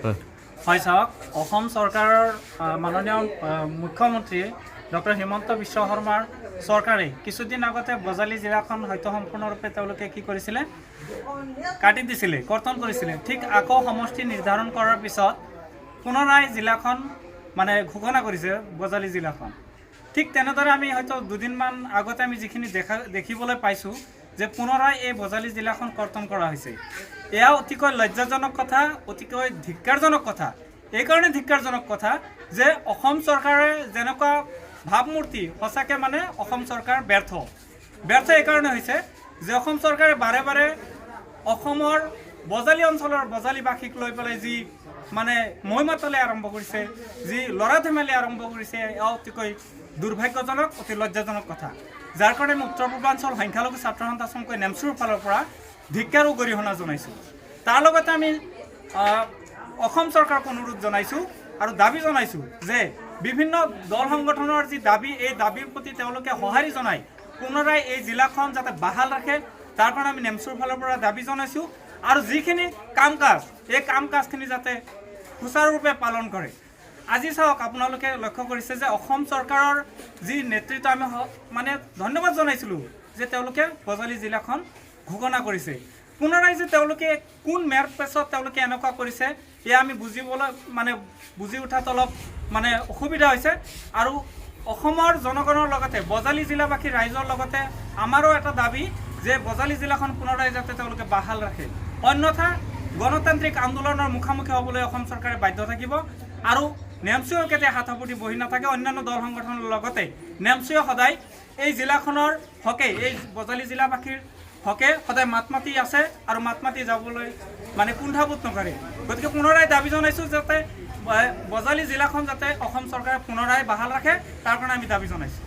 হয়, চাওক, অসম চৰকাৰৰ মাননীয় মুখ্যমন্ত্ৰী ডক্টৰ হিমন্ত বিশ্ব শৰ্মাৰ চৰকাৰে কিছুদিন আগতে বজালী জিলাখন হয়তো সম্পূৰ্ণৰূপে তেওঁলোকে কি কৰিছিলে, কাটি দিছিলে, কৰ্তন কৰিছিলে। ঠিক আকৌ সমষ্টি নিৰ্ধাৰণ কৰাৰ পিছত পুনৰাই জিলাখন মানে ঘোষণা কৰিছে বজালী জিলাখন। ঠিক তেনেদৰে আমি হয়তো দুদিনমান আগতে আমি যিখিনি দেখিবলৈ পাইছোঁ যে পুনৰাই এই বজালী জিলাখন কৰ্তন কৰা হৈছে, এয়া অতিকৈ লজ্জাজনক কথা, অতিকৈ ধিক্কাৰজনক কথা। এইকাৰণে ধিক্কাৰজনক কথা যে অসম চৰকাৰে যেনেকুৱা ভাৱমূৰ্তি, সঁচাকৈ মানে অসম চৰকাৰ ব্যৰ্থ। ব্যৰ্থ এইকাৰণে হৈছে যে অসম চৰকাৰে বাৰে বাৰে অসমৰ বজালী অঞ্চলৰ বজালীবাসীক লৈ পেলাই যি মানে মৈমাতলে আৰম্ভ কৰিছে, যি ল'ৰা ধেমালি আৰম্ভ কৰিছে, এয়া অতিকৈ দুৰ্ভাগ্যজনক, অতি লজ্জাজনক কথা। যাৰ কাৰণে আমি উত্তৰ পূৰ্বাঞ্চল সংখ্যালঘু ছাত্ৰ সন্থা চমুকৈ নেমচুৰ ফালৰ পৰা ধিক্কাৰো গৰিহণা জনাইছোঁ। তাৰ লগতে আমি অসম চৰকাৰক অনুৰোধ জনাইছোঁ আৰু দাবী জনাইছোঁ যে বিভিন্ন দল সংগঠনৰ যি দাবী, এই দাবীৰ প্ৰতি তেওঁলোকে সঁহাৰি জনাই পুনৰাই এই জিলাখন যাতে বাহাল ৰাখে, তাৰ কাৰণে আমি নেমচুৰ ফালৰ পৰা দাবী জনাইছোঁ। আৰু যিখিনি কাম কাজ, এই কাম কাজখিনি যাতে সুচাৰুৰূপে পালন কৰে। আজি চাওক, আপোনালোকে লক্ষ্য কৰিছে যে অসম চৰকাৰৰ যি নেতৃত্ব, আমি মানে ধন্যবাদ জনাইছিলোঁ যে তেওঁলোকে বজালী জিলাখন ঘোষণা কৰিছে। পুনৰাই যে তেওঁলোকে কোন মেৰ পেছত তেওঁলোকে এনেকুৱা কৰিছে, এয়া আমি বুজিবলৈ মানে বুজি উঠাত অলপ মানে অসুবিধা হৈছে। আৰু অসমৰ জনগণৰ লগতে বজালী জিলাবাসী ৰাইজৰ লগতে আমাৰো এটা দাবী যে বজালী জিলাখন পুনৰাই যাতে তেওঁলোকে বাহাল ৰাখে, অন্যথা গণতান্ত্ৰিক আন্দোলনৰ মুখামুখি হ'বলৈ অসম চৰকাৰে বাধ্য থাকিব। আৰু নেমচুৱেও কেতিয়া হাত সাৱটি বহি নাথাকে। অন্যান্য দল সংগঠনৰ লগতে নেমচুৱে সদায় এই জিলাখনৰ হকে, এই বজালী জিলাবাসীৰ হকে সদায় মাত মাতি আছে আৰু মাত মাতি যাবলৈ মানে কুণ্ঠাবোধ নকৰে। গতিকে পুনৰাই দাবী জনাইছোঁ যাতে বজালী জিলাখন যাতে অসম চৰকাৰে পুনৰাই বাহাল ৰাখে, তাৰ কাৰণে আমি দাবী জনাইছোঁ।